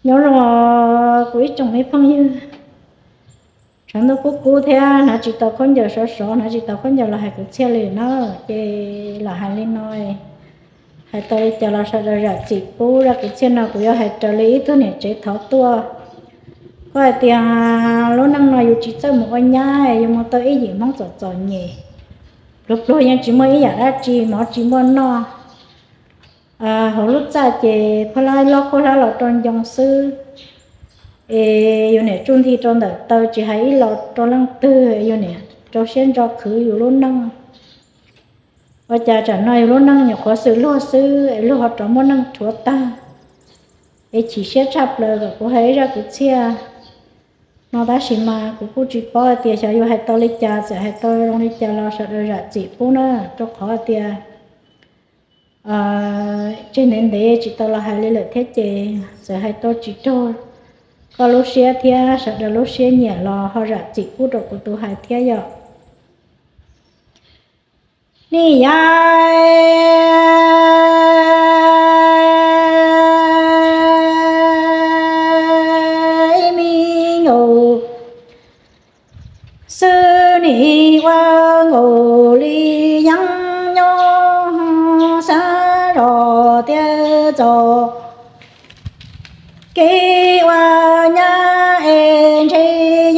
Nyob zoo kuv ib tsoom me phooj ywg, tshav ntuj kub kub thiab hnav tsis tau khaub ncaws, sov sov hnav tsis tau khaub ncaws los hais kwv txhiaj li na. Ces lam hais li no, hais tau li cas los sawv daws zam txim pub. Zaj kwv txhiaj no kuv yuav hais raws li ib tug niam tsev thov tuaj. Kuj hais tias lub neej no yus tsis txawj mus ua nyab, yus mus tau ib yim Hmoob txom txom nyem, pluag pluag yeej tsis muaj ib yam dab tsi, mov tsis muaj noj. Hauv lub txaj ces pheej lab loj khuab hlab los rau ncoo xwb. Es yus niam tsuj nti rau ntawm taw, tsis hais ib los rau leej twg, yus niam rau siab ntso khwv yus lub neej. Ua cas tsam no yus lub neej nyuam qhuav xwm luag xwb es luag ho rov muab neej rhuav tag. Es chim siab tshaj plaws kom kuv hais ib zaj kwv txhiaj no, tab sis mas kuv kuj tsis paub hais tias xyov yuav hais tau li cas, txawm hais tau zoo li cas los sawv daws zam txim pub na, rau qhov tias tseg ntev ntev tsis tau los hais li lawm thiab ces txawm hais tau tsis raug koj lub siab thiab sawv daws lub siab nyiam los ho zam txim pub rau kuv tus hais thiab yom. Nij yai, ib me nkaus xwb nim ua nkaus li yeeb nyob xab zos tiaj txos kev ua nyab es ntshe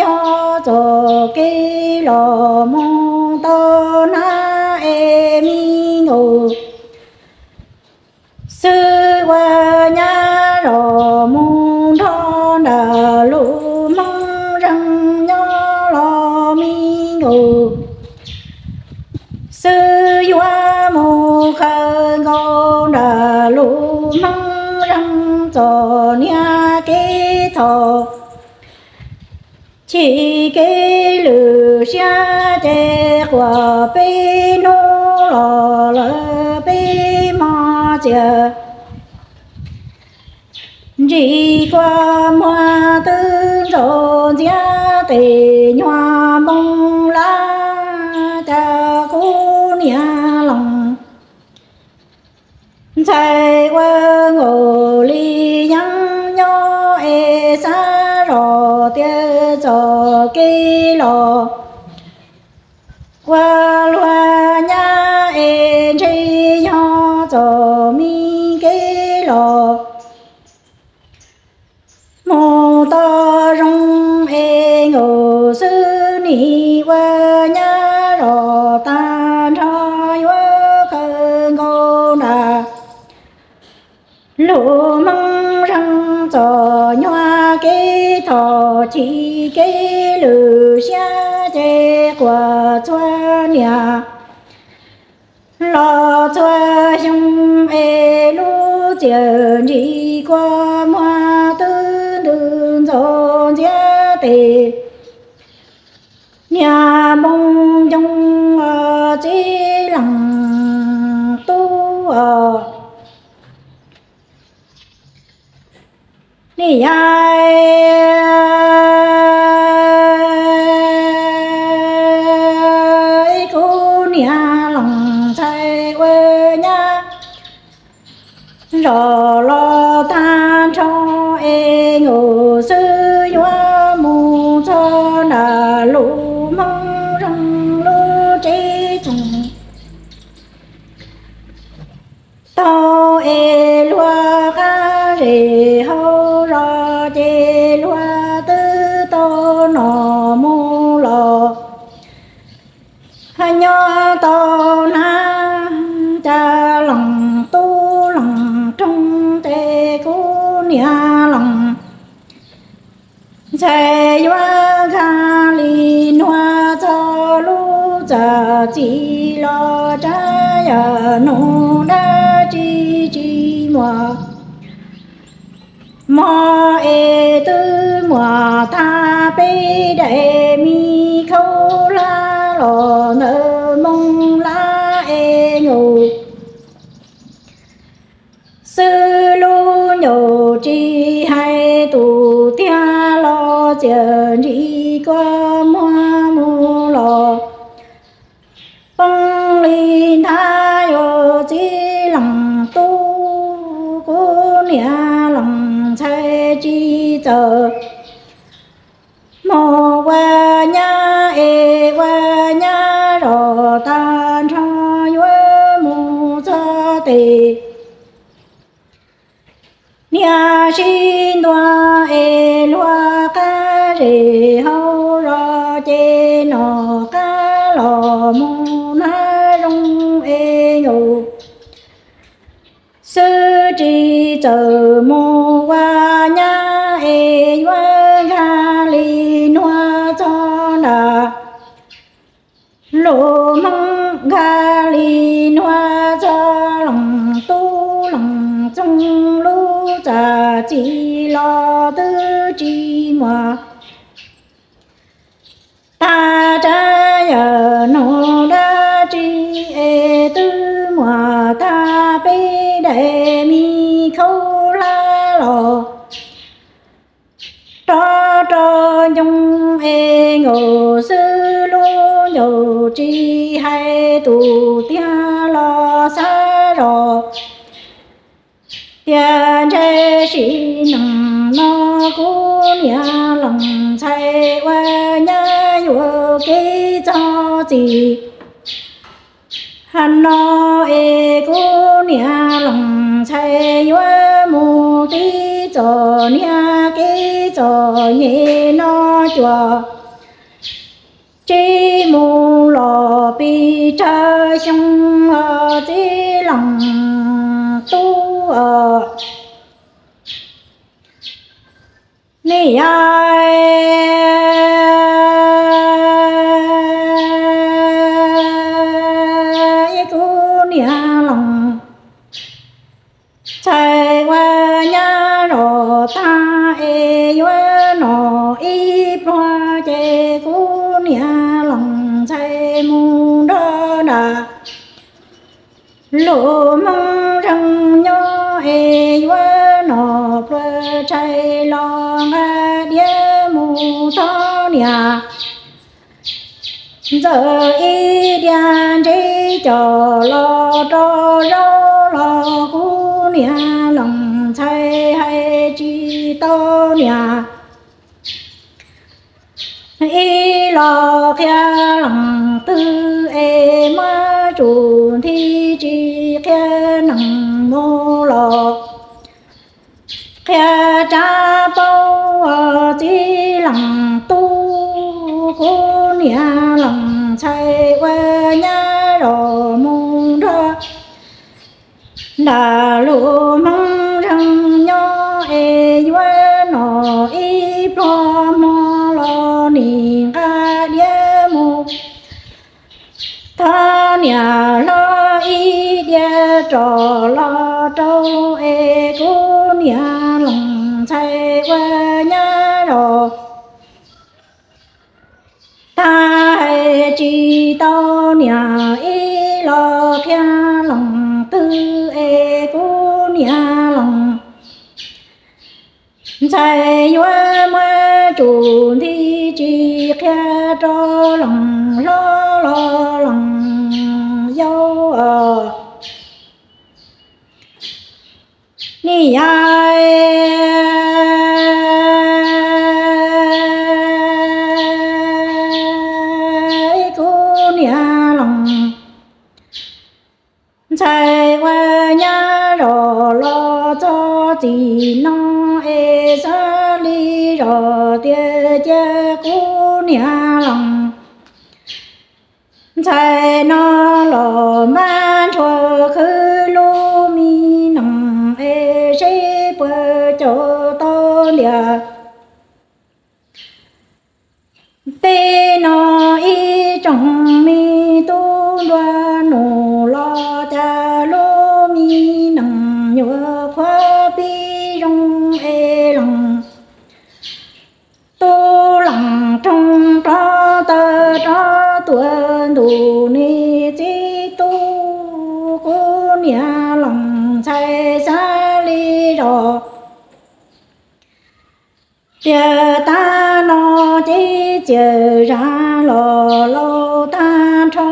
yog txoj kev los mus tau hnab es me nkaus xwb ua nyab los mus nrog nram lub Hmoob zeej nyob los me nkaus xwb yuav mus khaws nkaus nram lub Hmoob zeej txom niag kev thom chim kev lwm siab ces quas peb hnub los lawm peb hmo txias ntsis kua muag twb ntsaus ntxiab tes nyuag npoo lab cas kuv niam Loos Ntxhais ua nkaus li yeeb nyob es xab zos tiaj txoj kev los ua luag nyab es ntshe yog txoj me kev los mus tau zoo es nkaus xwb nim ua nyab los tag nrho yuav khaws nkaus nram lub Hmoob zeej txom nyuag kev thom chim kev lwm siab ces quas txhua niam los txhua xyoo es lub txias ntsis kua muag twb ntws ntxaus ntxiab tes niag npoo ncoo txiv leej tub os. Nij yai, kuv niam Loos Ntxhais ua nyab zos los tag nrho es nkaus xwb yuav mus txog nram lub Hmoob zeej lub tsev txoos tau es luag qab zes hauv zos ces luag twb tau nom mus los nyob tau hnab cas Loos tub Loos roog ces kuv niam Loos Ntxhais yuav nkag li nuag txog lub txaj txiv los tsab yam nug dab tsi tsis muaj mov es twb muaj tag peb daim me khaub hlab los ntawm npoo lab es nkaus xwb lub ncauj tsis hais tus tiag los txias ntsis kua muag mus los poob li nthav yuav txiv Loos tub kuv niam Loos Ntxhais tsis txawm mus ua nyab es ua nyab zos tag nrho yuav mus txog tes. Niag sib ntua es luag qab zes hauv zos ces nom qab los mus hnav zoo es nkaus xwb tsis txawm mus ua nyab es yuav nkag li nuag txog nram lub Hmoob, nkag li nuag txog Loos Tub Loos Txoog lub txaj ci los twb tsis muaj tag tsav yam nug dab tsi es twb muaj tag peb daim me khaub hlab los rov rau ncoo es nkaus xwb lub ncauj tsis hais tus tiag los xav zog tias ntshe sim neej no kuv niam Loos Ntxhais ua nyab yuam kev txog txim. Hmo no es kuv niam Loos Ntxhais yuav mus tib txom nyem kev txom nyem no cuag tsis mus los pes tsawg xyoo os txiv Loos Tub os. Niam yau, kuv niam Loos Ntxhais ua nyab los tag es yuav nom ib pluag ces kuv niam Loos Ntxhais mus nrog nram lub Hmoob zeej nyob es yuav nom pluag tshais los nqa diav mus thov niam. Ntxawm ib diav ntsev coj los rau zaub los kuv niam Loos Ntxhais hais tsis tau niam. Ib los qhia leej twg es muab tsum nthi tsis qhia neeg mus los qhia tsav paub txiv Loos Tub, kuv niam Loos Ntxhais ua nyab los mus nrog nram lub Hmoob zeej nyob es yuav nom ib pluag hmo los nim nqa diav mus thov niam hlob ib diav rov los rau es kuv niam Loos Ntxhais ua nyab los tag hais tsis tau niam. Ib los qhia leej twg es kuv niam Loos Ntxhais yuav muab tsum nthi tsis qhia rau leej hlob los leej yau os. Niam yau, kuv niam Loos Ntxhais ua nyab los los txog txij no es xav li zog tias cia kuv niam Loos Ntxhais no los npaj ntshuaj khwv lub me nees es seb puas caum tau ntiag. Tej no ib tsoom me tub nruab nus los cas lub me nees yuav qhuav pib zoo es Loos Tub Loos Roog rov taw rov tuaj ntu ne txiv tub, kuv niam Loos Ntxhais xav li zog tias tag no ces txias zam los laus tag nrho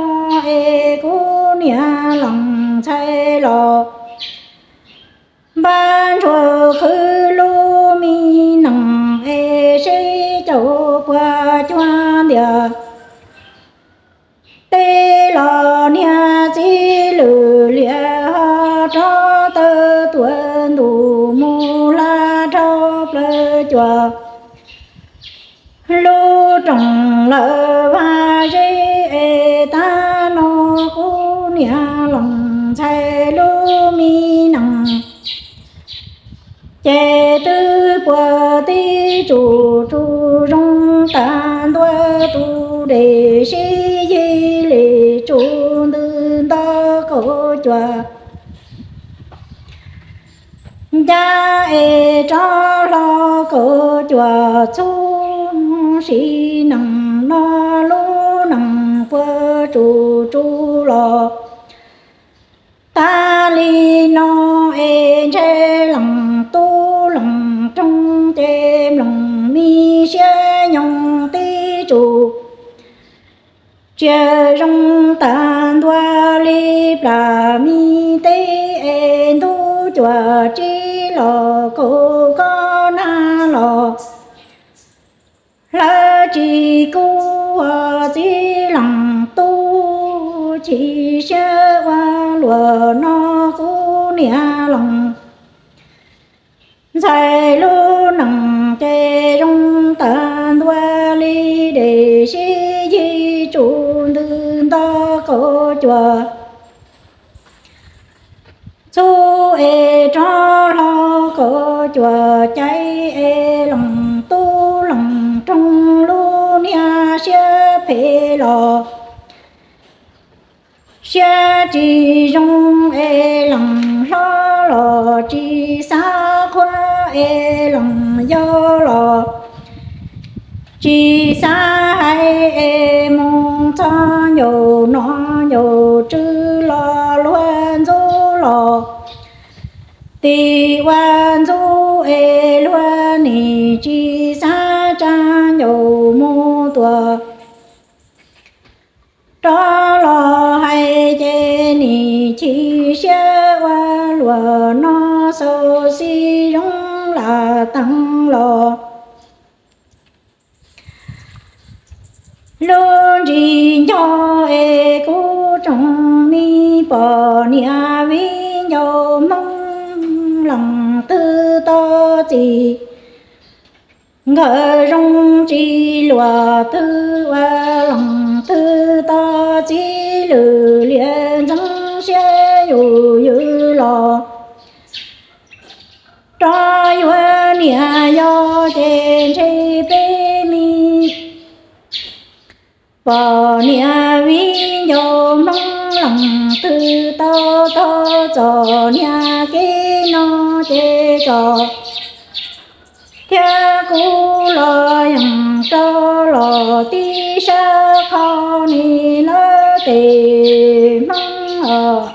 es kuv niam Loos Ntxhais los npaj ntshuaj khwv lub me nees caum puas cuag ntiag. Tej los niag txiv lwm liam ho rov tawm tuaj ntuj mus hla dhau plaws cuam. Lub rooj lawm vaj zeb es tab no kuv niam los ntxhais lub me nees ces twb puag tib tsuj tsuj zoo tag ntua tus dej sib yig li tsuj ntws nto kaum cuam. Ncaj es rov hlo kaum cuam txhub sim neej no lub neej puag tsuj tsuj los. Tas li no es ntshe leej tub leej roog ces mloog me siab nyoog tib tsuj tsiaj zoo tag ntua li plas me teb es ntub cuam tsib los kaum kob nag los. Hlawv tsis kub ua txiv leej tub chim siab ua luaj no kuv niam los ntxhais lub neej ces zoo tag ntua li dej sib yig tsuj ntws nto kaum cuam. Txhub es rov hlo kaum cuam caiv es leej tub leej roog lub niag siab phem los. Siab tsis zoo es leej hlob los tsis xav qhuab es leej yau los tsis xav hais es mus txog ncauj nom ncauj tswv los luag ntxub los tim ua ntxub es luag nim tsis xav tsa ncauj mus tuaj. Rov los hais ces nim chim siab ua luaj no xauv xis zoo lam teev los. Lub ntsis nco es kuv tsoom me poj niam viv ncaus Hmoob leej twg tau txim nkawd zoo tsis luag twg ua leej twg tau txiv lwm liam ntxeev siab yus ywm los. Rov yuav niam yau ces ntshe peb me poj niam viv ncaus Hmoob leej twg tau tau txom niag kev no ces tso. Thiab kuv los yeej rau los tib sab qhov ni lawm tes Hmoob os.